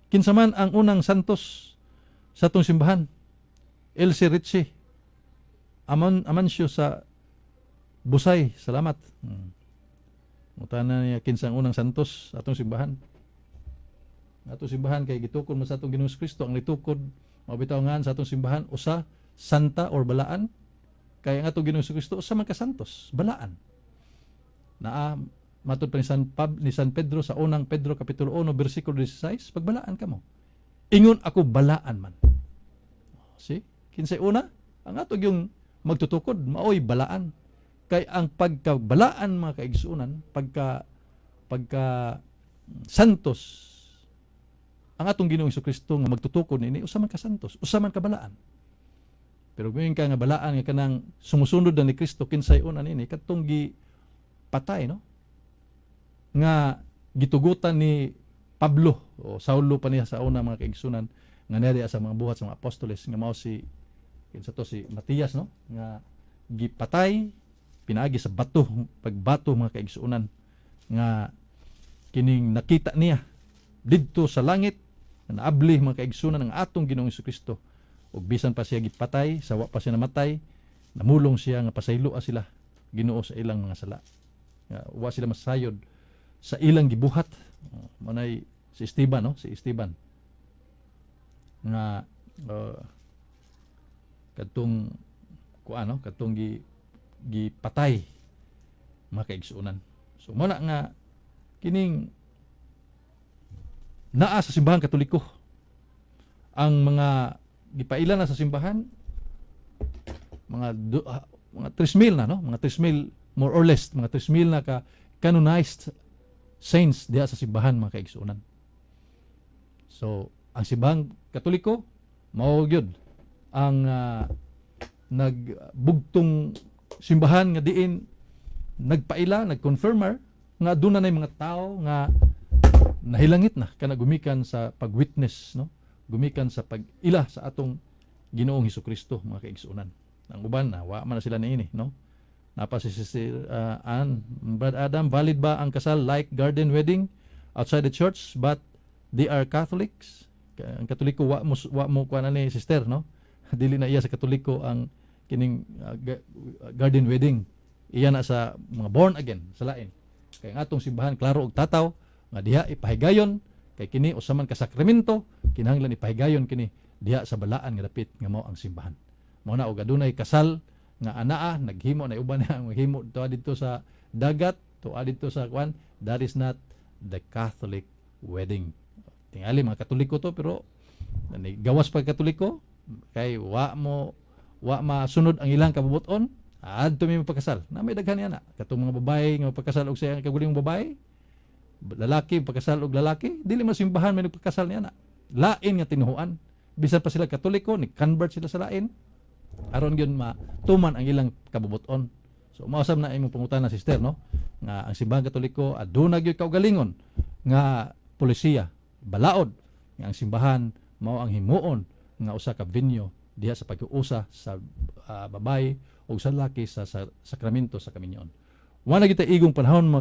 Kinsa man ang unang santos sa atong simbahan? Elsie Ritchie. Amon Amancio sa Busay, salamat. Mutana niya kinsa ang unang santos sa atong simbahan. Ang atong simbahan kay gitukod man sa atong Ginoong Kristo. Ang litukod mao bitaw ngan sa atong simbahan usa santa or balaan, kay ang atong Ginoong Kristo usa man ka santos, balaan. Naa matud pa ni San Pedro sa Unang Pedro kapitulo 1 bersikulo 16, "Pagbalaan kamo. Ingon ako balaan man." See? Kinsay una? Ang ato yung magtutukod maoy balaan. Kay ang pagkabalaan, mga kaigsuonan, pagka pagka santos, ang atong Ginoong Kristo nga magtutukod niini usa man ka santos, usa man ka balaan. Pero kung ka nga balaan nga kanang sumusunod na ni Kristo, kinsay una nini? Kadtong gi patay, no? Nga gitugutan ni Pablo o Saulo pa niya sa una, mga kaigsunan, nga niya sa mga Buhat sa mga Apostoles, nga mao si kinsa to, si Matias, no, nga gipatay pinaagi sa bato, pagbato, mga kaigsuonan, nga kining nakita niya didto sa langit nga naabli, mga kaigsuonan, ang atong Ginoong Kristo, ug bisan pa siya gipatay, sa wa pa siya namatay, namulong siya nga pasayloa sila Ginoo sa ilang mga sala, nga wa sila masayod sa ilang gibuhat. Oh, manay si Esteban, no, si Esteban nga kadtong kuan, no, kadtong gi gipatay, mga kaigsuonan. So mo na nga kining naa sa Simbahang Katoliko ang mga gipaila na sa simbahan, mga 3,000 na, no, mga 3,000, more or less mga 3,000 na ka canonized saints diha sa simbahan, mga kaigsuonan. So ang Simbahang Katoliko mao gyud ang nagbugtong simbahan nga diin nagpaila, nagconfirmer nga doon na mga tao nga nahilangit na kana gumikan sa pag-witness, no, gumikan sa pag-ila sa atong Ginoong Hesukristo, mga kaigsuonan. Ang uban na wa man na sila niini, no. Napa si Sister Ann, "Brad Adam, valid ba ang kasal like garden wedding outside the church but they are Catholics?" Ang Katoliko wa mo kuan ani, sister, no. Dili na iya sa Katoliko ang kining garden wedding. Iya na sa mga born again, sa lain. Kay ang atong simbahan klaro og tataw nga diha ipahigayon, kay kini usa man ka sakramento, kinahanglan ipahigayon kini diha sa balaan nga dapit nga mao ang simbahan. Mao na og adunay kasal nga anaa naghimo na uban na maghimo tuwa didto sa dagat, tuwa didto sa kwan, that is not the Catholic wedding. Tingali mga Katoliko to, pero nani gawas pa Katoliko kay wa masunod ang ilang kabubuton, adto mi mapakasal. Na may daghan niya na katong mga babae nga mapakasal og sa kagulingong babae, lalaki pakasal og lalaki, dili man simbahan may nagpakasal niya na. Lain nga tinuhuan. Bisan pa sila Katoliko, ni convert sila sa lain aron gyud matuman ang ilang kabubuton. So mausab na imong pangutana, sister, no, nga ang Simbahang Katoliko aduna gyud kaugalingon nga polisiya, balaod nga ang simbahan mao ang himuon nga usa ka venue diha sa pag-uusa sa babae o sa lalaki sa sakramento sa kaminyoon. Wala kita igong panahon, mga